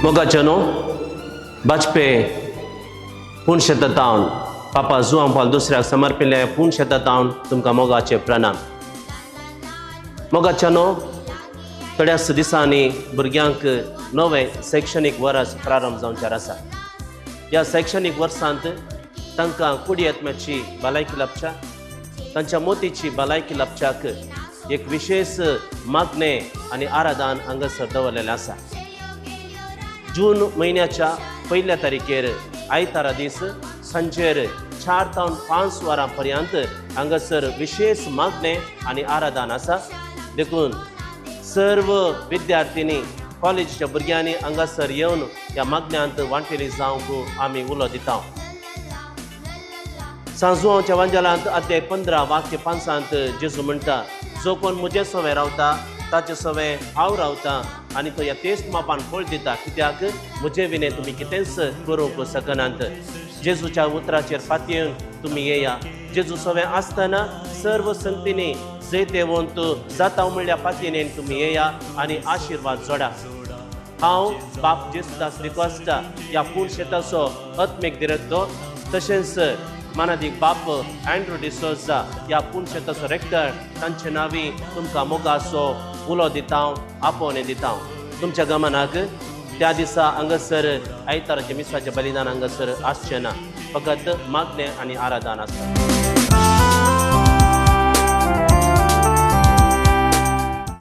मोगाच्यानो, बाजपे पूण शेतांत पापा जुआं पाल दुसऱ्याक समर्पिल्ल्या पूण शेतांत तुमकां मोगाचे प्रणाम. मोगाच्यानो, थोड्याच दिसांनी भुरग्यांक नवें शैक्षणीक वर्स प्रारंभ जावचें आसा. ह्या शैक्षणीक वर्सांत तांकां कुडी आत्म्याची भलायकी लाभच्या, तांच्या मोतीची भलायकी लाभच्याक एक विशेष मागणें आनी आराधन हांगासर दवरलेलें आसा. जून म्हयन्याच्या पयल्या तारखेर आयतारा दीस सांजेर 4 तावन 5 वरां पर्यंत हांगासर विशेष मागणें आनी आराधन आसा. देखून सर्व विद्यार्थ्यांनी, कॉलेजीच्या भुरग्यांनी हांगासर येवन ह्या मागण्यांत वांटेली जावंक आमी उलो दिता. सांजुआंवच्या वांजेलांत अध्याय 15 वाक्य 5 जेजू म्हणटा, जो कोण म्हजे सवें रावता ताचे सवें हांव रावता आनी तो ह्या तेच मापान फळ दिता, कित्याक म्हजे विणे तुमी कितेंच करूंक शकनात. जेजूच्या उतराचेर फातयेवन तुमी येया. जेजू सवें आसतना सर्व संगतींनी जैतेवंत जाता म्हणल्या फातयेन तुमी येया आनी आशिर्वाद जोडा. हांव बाप जेसुदास रिक्वेस्टा, ह्या पूण शेताचो आत्मीक दिरेक्टर, तशेंच मानादीक बाप अँड्रू डिसोजा, ह्या पूण शेताचो रेक्टर, तांचे नांवी तुमकां मोगाचो उलो दिता, आपोवणें दिता. तुमच्या गमनाक, त्या दिसा हांगासर आयताराचें मिसाचें बलिदान हांगासर आसचें ना, फकत मागणें आनी आराधन आसता.